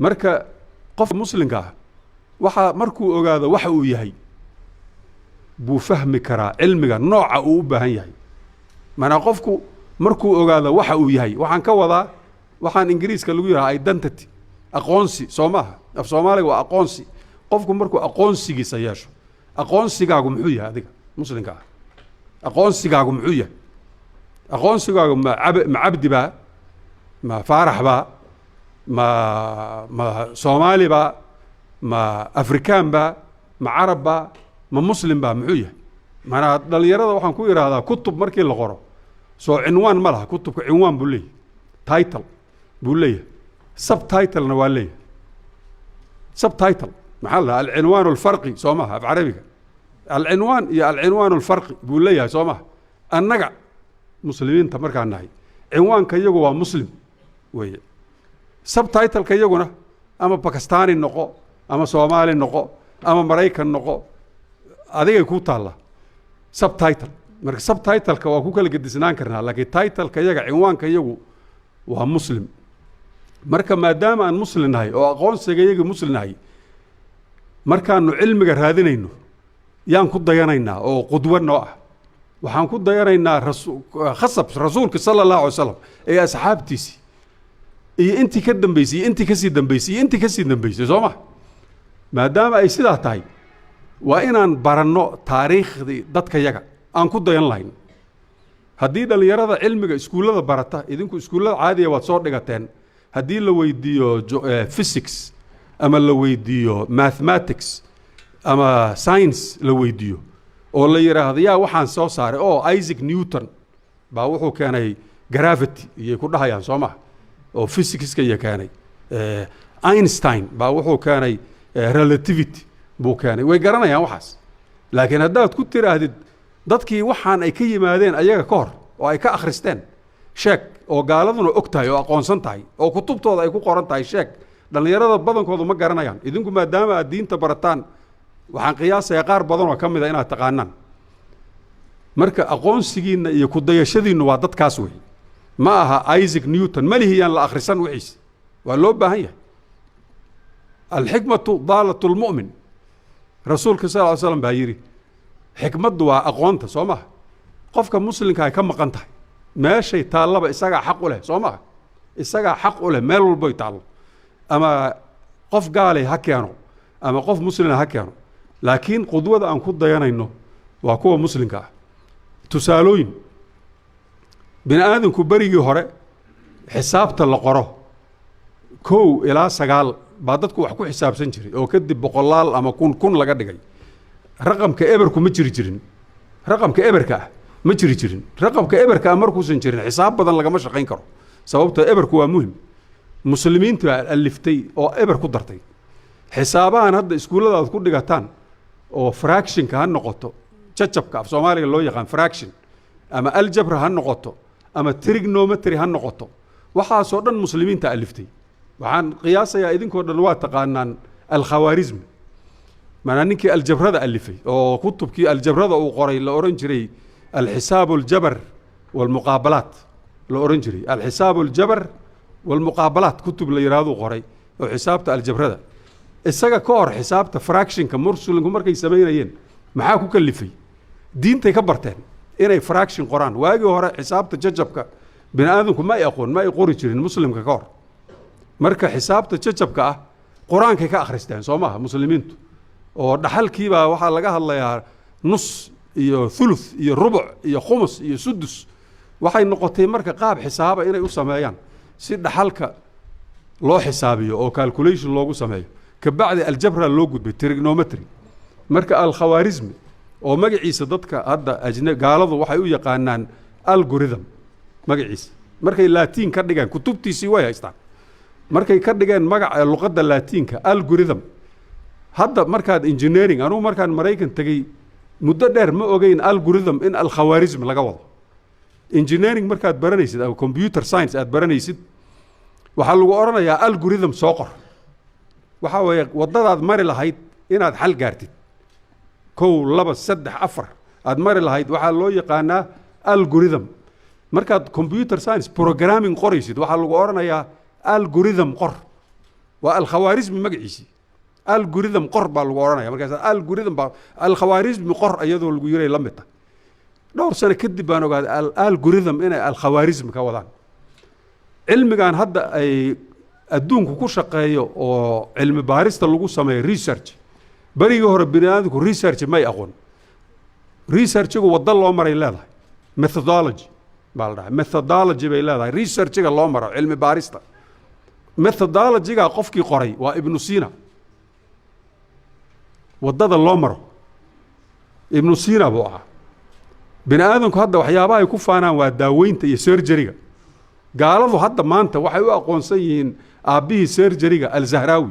Marka qofka muslimka ah waxaa markuu ogaado waxa uu yahay buu fahmi karaa cilmiga nooca uu u baahan yahay. Maanaa qofku markuu ogaado waxa uu yahay, waxaan ka wadaa waxaan Ingiriiska lagu yidhaha identity, aqoonsi, soo maaha? Af Soomaaliga waa aqoonsi. Qofku markuu aqoonsigiisa yeesho, aqoonsigaagu muxuu yahay? Adiga muslimka ah, aqoonsigaagu muxuu yahay? Aqoonsigaagu ma cabdi baa, ma Faarax baa, ma Soomaali baa, ma Afrikaan baa, ma Carab baa, ma Muslim baa, muxuu yahay? Maanaa dhalinyarada waxaan ku idhaahdaa, kutub markii la qoro soo cinwaan ma laha? Kutubka cinwaan buu leeyahay, title buu leeyahay, subtitlena waa leeyahay. Subtitle maxaa la dhaha? Alcinwaan alfarqi, soo maha? Af Carabiga alcinwaan iyo alcinwaan alfarqi buu leeyahay, soo maha? Annaga muslimiinta markaan nahay, cinwaanka iyagu waa Muslim weeye. Subtitleka iyaguna ama Bakistani noqo, ama Soomaali noqo, ama Maraykan noqo, adigay kuu taallaa subtitle. Marka subtitleka waa ku kala gedisnaan karnaa, laakiin titleka iyaga, cinwaanka iyagu waa Muslim. Marka maadaama aan Muslim nahay oo aqoonsiga iyagii Muslim nahay, markaanu cilmiga raadinayno yaan ku dayanaynaa oo qudwo noo ah? Waxaan ku dayanaynaa khasab Rasuulka sala Allahu alay slam ee asxaabtiisii iyo intii ka dambeysay iyo intii kasii dambeysay iyo intii kasii dambeysay, soo ma? Maadaama ay sidaa tahay, waa inaan baranno taariikhdii dadka yaga aan ku dayan lahayn. Haddii dhallinyarada cilmiga iskuullada barata, idinku iskuullada caadiga waad soo dhigateen, haddii la weydiiyo physics ama la weydiiyo mathematics ama science la weydiiyo oo la yidhaahdo yaa waxaan soo saaray, oo Isaac Newton baa wuxuu keenay gravity iyay ku dhahayaan, soo maha? Oo physicska iyo keenay. Einstein baa wuxuu keenay relativity buu keenay, way garanayaan waxaas. Laakiin haddaad ku tiraahdid dadkii waxaan ay ka yimaadeen ayaga ka hor oo ay ka akhristeen sheeg, oo gaaladuna og tahay oo aqoonsan tahay oo kutubtooda ay ku qoran tahay sheeg, dhallinyarada badankoodu ma garanayaan. Idinku maadaama aad diinta barataan, waxaan qiyaasayaa qaar badan oo ka mid a inaad taqaanaan. Marka aqoonsigiinna iyo kudayashadiinnu waa dadkaas wey, ma aha Isaac Newton. Malihiyaan la akhrisan wixiis, waa loo baahan yahay. Alxikmatu daalatu lmu'min, Rasuulka sal ly slam baa yidhi. Xikmaddu waa aqoonta, soo maha? Qofka muslimka ay ka maqan tahay meeshay taallaba isagaa xaq u leh, soo maha? Isagaa xaq u leh meel walboy taallo, ama qof gaalay ha keeno ama qof muslina ha keeno, laakiin qudwada aan ku dayanayno waa kuwa muslimka ah. Tusaalooyin: bini aadamku berigii hore xisaabta la qoro 1 ilaa 9 baa dadku wax ku xisaabsan jiray, oo kadib boqolaal ama kun kun laga dhigay. Raqamka eberku ma jiri jirin, raqamka eberka ah ma jiri jirin. Raqamka eberka ah markuusan jirin, xisaab badan lagama shaqayn karo, sababtoo eberku waa muhim. Muslimiinta baa aliftay oo eber ku dartay. Xisaabahan hadda iskuullada aad ku dhigataan, oo fractionka ha noqoto, jajabka af Soomaaliga loo yaqaan fraction, ama aljabra ha noqoto, ama trigonometry ha noqoto, waxaasoo dhan muslimiinta aliftay. Waxaan qiyaasayaa idinkoo dhan waa taqaanaan Alkhawaarismi, maanaa ninkii aljabrada alifay oo kutubkii aljabrada uu qoray la odhan jiray Alxisaabu aljabar walmuqaabalaat la odhan jiray. Alxisaabu aljabar walmuqaabalaat kutub la yidhahduu qoray oo xisaabta aljabrada. Isaga ka hor xisaabta fractionka muslimku markay samaynayeen, maxaa ku kalifay? Diintay ka barteen inay fraction qoraan. Waagii hore xisaabta jajabka bini aadamku ma ay aqoon, ma ay qori jirin muslimka ka hor. Marka xisaabta jajabka ah Qur-aankay ka akhristeen, soo maaha? Muslimiintu oo dhaxalkiibaa waxaa laga hadlayaa nus iyo thuluth iyo rubuc iyo khumus iyo sudus. Waxay noqotay marka qaab xisaaba inay u sameeyaan si dhaxalka loo xisaabiyo oo calculation loogu sameeyo. Kabacdi aljabra loo gudbay, trigonometry. Marka Alkhawaarismi oo magaciisa dadka hadda ajna gaaladu waxay u yaqaanaan algorithm magaciisa, markay Laatiin ka dhigeen, kutubtiisii way haystaan, markay ka dhigeen magaca luqadda Laatiinka algorithm. Hadda markaad engineering, anugu markaan Maraykan tegey muddo dheer ma ogeyn algorithm in Alkhawaarism laga wado. Engineering markaad baranaysid ama computer science aad baranaysid, waxaa lagu odhanayaa algorithm soo qor. Waxaa weeye waddadaad mari lahayd inaad xal gaartid, 1, 2, 3, 4 aad mari lahayd, waxaa loo yaqaanaa algorithm. Markaad computer science programming qoraysid, waxaa lagu odhanayaa algorithm qor. Waa Alkhawaarismi magaciisii. Algorithm qor baa lagu odhanaya. Markaas algorithm baa Alkhawaarismi qor iyadoo lagu yiray la mid tahay. Dhowr sano kadib baan ogaaday algorithm inay Alkhawaarismi ka wadaan. Cilmigan hadda ay adduunku ku shaqeeyo oo cilmi baarista lagu sameeyo, research, berigii hore bini aadamku research may aqoon. Researchigu waddo loo maray leedahay, methodology baa la dhahay, methodology bay leedahay researchiga loo maro cilmi baarista. Methodologyga qofkii qoray waa Ibnu Sina. Waddada loo maro Ibnu Sina buu ahaa. Bini aadamku hadda waxyaabaha ay ku faanaan waa daaweynta iyo surgeryga. Gaaladu hadda maanta waxay u aqoonsan yihiin aabbihii surgeryga Alzahraawi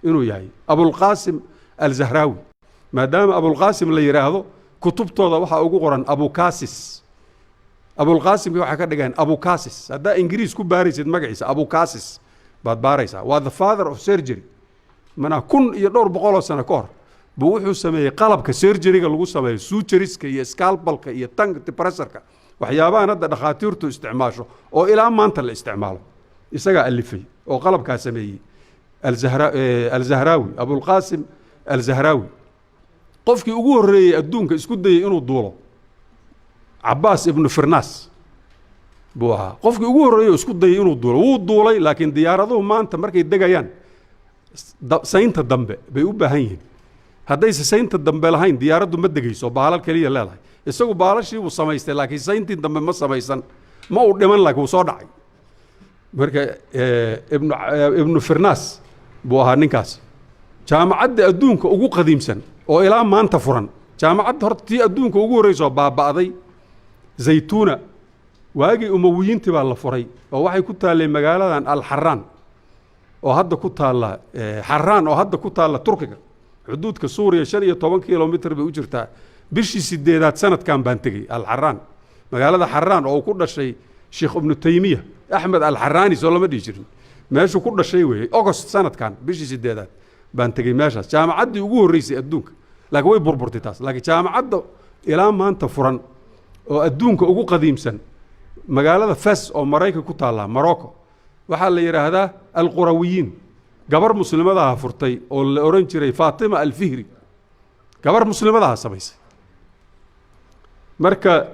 inuu yahay, Abulqaasim Alzahraawi. Maadaama Abulqaasim la yidhaahdo, kutubtooda waxaa ugu qoran Abukasis. Abulqaasimki waxay ka dhigeen Abukasis. Haddaa Ingiriis ku baaraysid magaciisa, Abukasis baad baaraysaa. Waa the father of surgery. Manaa 1200 sano ka hor buu wuxuu sameeyey qalabka surgeryga lagu sameeyo, sutureska iyo scalpelka iyo tongue depressorka, waxyaabahan hadda dhakhaatiirtu isticmaasho oo ilaa maanta la isticmaalo, isagaa alifay oo qalabkaa sameeyey. Alzahraawi, Abulqaasim Alzahraawi. Qofkii ugu horreeyey adduunka isku dayey inuu duulo Cabaas Ibnu Firnaas buu ahaa. Qofkii ugu horreeyey oo isku dayey inuu duulo, wuu duulay, laakiin diyaaraduhu maanta markay degayaan saynta dambe bay u baahan yihiin. Haddayse saynta dambe lahayn, diyaaraddu ma degayso. Baalal keliya leedahay. Isagu baalashii buu samaystay, laakiin sayntii dambe ma samaysan. Ma uu dhiman, laakiin wuu soo dhacay. Marka Ibnu Firnaas buu ahaa ninkaas. Jaamacadda adduunka ugu qadiimsan oo ilaa maanta furan, jaamacadda horta tii adduunka ugu horreysa oo baaba'day, Zaytuuna, waagii Umawiyiintii baa la furay, oo waxay ku taallay magaaladan Alxaraan oo hadda ku taalla Xaraan oo hadda ku taalla Turkiga, xuduudka Suuriya, 15 kilomitr bay u jirtaa. Bishii sideedaad sanadkan baan tegey Alxaraan, magaalada Xaraan oo uu ku dhashay Sheekh Ibnu Taymiya, Axmed Alxaraani soo lama dhihi jirin? Meeshuu ku dhashay weeye. August sanadkan bishii sideedaad baan tegey meeshaas, jaamacaddii ugu horreysay adduunka, laakiin way burburtay taas. Laakiin jaamacadda ilaa maanta furan oo adduunka ugu qadiimsan magaalada Fes oo Maraykan ku taallaa, Morocco, waxaa la yidhaahdaa Alqurawiyiin. Gabar muslimadaha furtay oo la odhan jiray Faatima Alfihri, gabar muslimadaha samaysay. Marka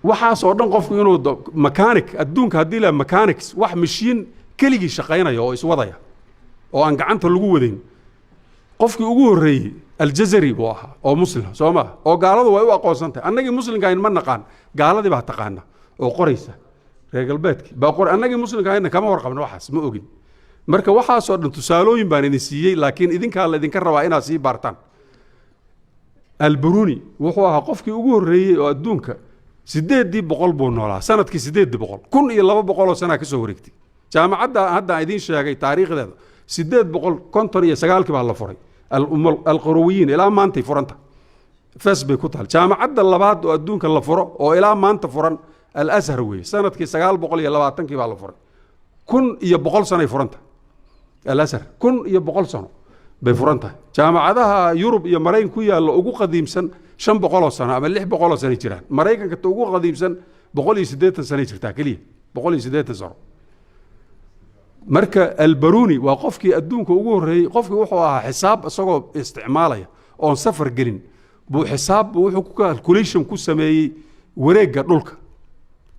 waxaas oo dhan qofku inuu mechanic adduunka haddii la mechanics, wax mashiin keligii shaqaynaya oo iswadaya oo aan gacanta lagu wadayn, qofkii ugu horreeyey Aljazari buu ahaa oo muslima, soo maa? Oo gaaladu way u aqoonsan tahay. Annagii muslimka ahayn ma naqaan, gaaladii baa taqaana oo qoraysa. Reer galbeedkii baa qor, annagii muslimka ahayna kama warqabno waxaas, ma ogin. Marka waxaasoo dhan tusaalooyin baan idin siiyey, laakiin idinkaa la idinka rabaa inaad sii baartaan. Alburuni wuxuu ahaa qofkii ugu horreeyey oo adduunka, 800 buu noolaa, sanadkii 800, 1200 sanaa ka soo wareegtay. Jaamacadda hadda aan idiin sheegay taariikhdeeda, 859kii baa la furay, Alqurawiyiin, ilaa maantay furanta, Fes bay ku taal. Jaamacadda labaad oo adduunka la furo oo ilaa maanta furan Alashar weeye. Sanadkii 920kii baa la furay, 1100 sanay furanta Alashar, 1100 sano bay furan tahay. Jaamacadaha Yurub iyo Maraykan ku yaallo ugu qadiimsan 500 sano ama 600 sanay jiraan. Maraykanka ta ugu qadiimsan 180 sanay jirtaa keliya, 180 sano. Marka Albaruni waa qofkii adduunka ugu horreeyey. Qofkii wuxuu ahaa xisaab isagoo isticmaalaya oon safar gelin buu xisaab buu wuxuu ku calculation ku sameeyey wareegga dhulka.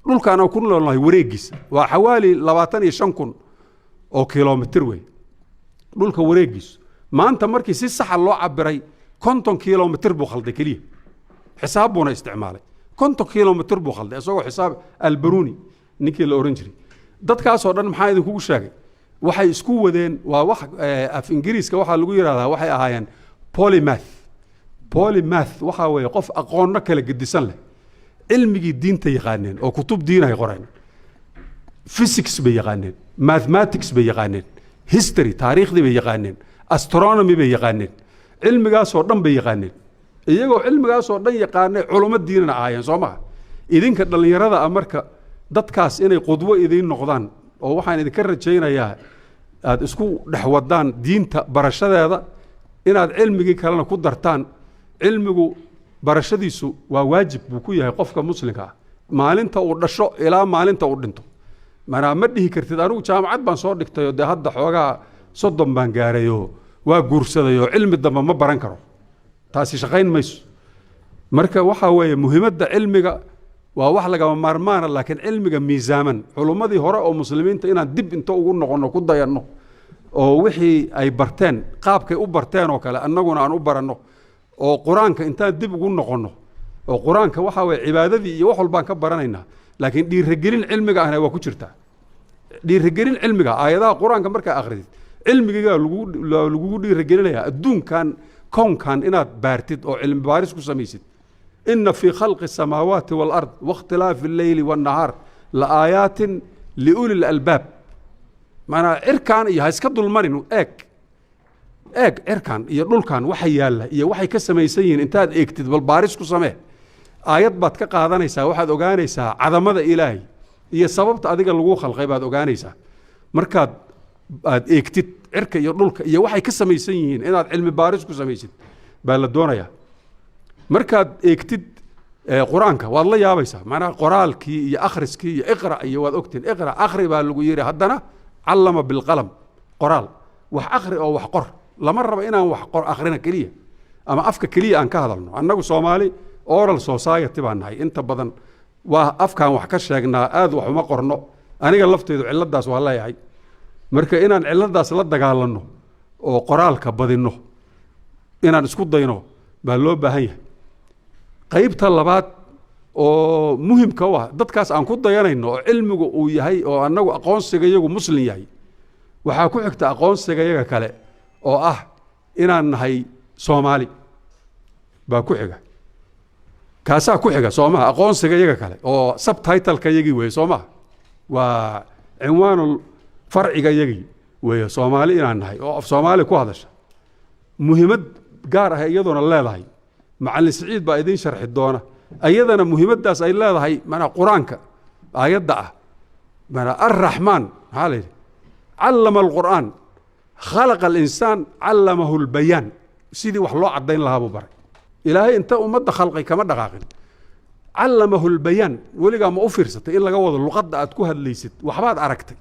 Dhulkaan aan ku noolnahay wareeggiisa waa xawaali 25,000 oo kilomitir wey dhulka wareeggiisu. Maanta markii si saxa loo cabiray, 50 kilomitir buu khalday keliya. Xisaab buuna isticmaalay, 50 kilomitir buu khalday isagoo xisaab. Albaruni ninkii la ohan jiray. Dadkaasoo dhan maxaa idinkugu sheegay? Waxay isku wadeen waa wax af Ingiriiska waxaa lagu yidhahdaa waxay ahaayeen polymath. Polymath waxaa weeye qof aqoonno kala gedisan leh. Cilmigii diinta yaqaaneen oo kutub diin ay qoreen, physics bay yaqaaneen, mathematics bay yaqaaneen, history, taariikhdii bay yaqaaneen, astronomy bay yaqaaneen, cilmigaasoo dhan bay yaqaaneen. Iyagoo cilmigaasoo dhan yaqaanay culummo diinana ahaayeen, soo maha? Idinka dhallinyarada ah marka dadkaas inay qudwo idiin noqdaan, oo waxaan idinka rajaynayaa aada isku dhex wadaan diinta barashadeeda, inaad cilmigii kalena ku dartaan. Cilmigu barashadiisu waa waajib buu ku yahay qofka muslimka ah maalinta uu dhasho ilaa maalinta uu dhinto. Manaa ma dhihi kartid anigu jaamacad baan soo dhigtay oo dee hadda xoogaa. 30 baan gaarayoo waa guursadayoo cilmi dambe ma baran karo, taasi shaqayn mayso. Marka waxaa weeye muhiimadda cilmiga waa wax lagama maarmaana, laakiin cilmiga miisaaman. Culummadii hore oo muslimiinta inaan dib inta ugu noqonno ku dayanno oo wixii ay barteen qaabkay u barteen oo kale annaguna aan u baranno, oo qur-aanka intaan dib ugu noqonno, oo qur-aanka waxaa weye cibaadadii iyo wax walbaan ka baranaynaa, laakiin dhiirigelin cilmiga ahna waa ku jirtaa. Dhiirigelin cilmiga aayadaha qur-aanka markaa akhridid cilmigigaa lagugu dhiirigelinayaa adduunkan kownkan inaad baartid oo cilmi baaris ku samaysid. Ina fii khalqi asamaawaati waalard waاkhtilaafi alleyli waannahaar la aayaatin liuli lalbaab. Maanaa cirkan iyo ha iska dulmarin, eeg eeg cirkan iyo dhulkan waxa yaalla iyo waxay ka samaysan yihiin intaad eegtid bal baaris ku samee. Aayad baad ka qaadanaysaa, waxaad ogaanaysaa cadamada Ilaahay iyo sababta adiga lagu khalqay baad ogaanaysaa markaad aad eegtid cirka iyo dhulka iyo waxay ka samaysan yihiin. Inaad cilmi baaris ku samaysid baa la doonayaa. Markaad eegtid qur-aanka waad la yaabaysaa, macnaha qoraalkii iyo akhriskii iyo iqra iyo waad ogtiin, iqra akhri baa lagu yidhi, haddana callama bilqalam, qoraal, wax akhri oo wax qor. Lama rabo inaan wax qor akhrina keliya ama afka keliya aan ka hadalno. Annagu Soomaali oral society baan nahay, inta badan waa afkaan wax ka sheegnaa, aad wax uma qorno. Aniga lafteydu ciladaas waa leeyahay. Marka inaan ciladaas la dagaalanno oo qoraalka badinno, inaan isku dayno baa loo baahan yahay. Qaybta labaad oo muhimka u ah dadkaas aan ku dayanayno oo cilmigu uu yahay oo annagu aqoonsiga iyagu muslim yahay, waxaa ku xigta aqoonsiga iyaga kale oo ah inaan nahay Soomaali baa ku xiga. Kaasaa ku xiga, soo maha? Aqoonsiga iyaga kale oo subtitleka iyagii weeye, soo maha? Waa cinwaanul farciga iyagii weeye, Soomaali inaan nahay oo af Soomaali ku hadasha. Muhiimad gaar ah iyadoona leedahay, Macallin Siciid baa idiin sharxi doona iyadana muhiimaddaas ay leedahay. Manaa qur-aanka aayadda ah, manaa Arraxmaan maxaa la yidhi? Callama alqur'aan, khalaqa alinsaan, callamahu lbayaan. Sidii wax loo caddayn lahaa buu baray Ilaahay. Inta ummadda khalqay kama dhaqaaqin, callamahu lbayaan. Weligaa ma u fiirsatay in laga wado luqadda aad ku hadlaysid? Waxbaad aragtay,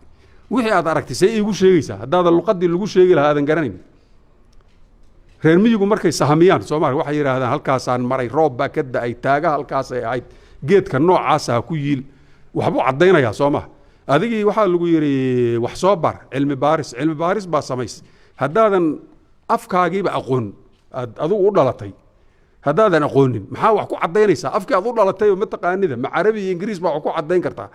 wixii aad aragtay see iigu sheegaysaa haddaadan luqaddii lagu sheegi lahaa aadan garanayn? Reer miyigu markay sahamiyaan Soomaaliya waxay yidhaahdaan halkaasaan maray, roob baa ka da'ay, taaga halkaasay ahayd, geedka noocaasa ha ku yiil, waxbuu caddaynayaa, soo maha? Adigii waxaa lagu yidhi wax soo bar, cilmi baaris, cilmi baaris baa samays. Haddaadan afkaagiiba aqoon aad adigu u dhalatay, haddaadan aqoonin, maxaa wax ku caddaynaysaa? Afkii aad u dhalatay ma taqaanida, ma Carabi iyo Ingiriis baa wax ku caddayn kartaa?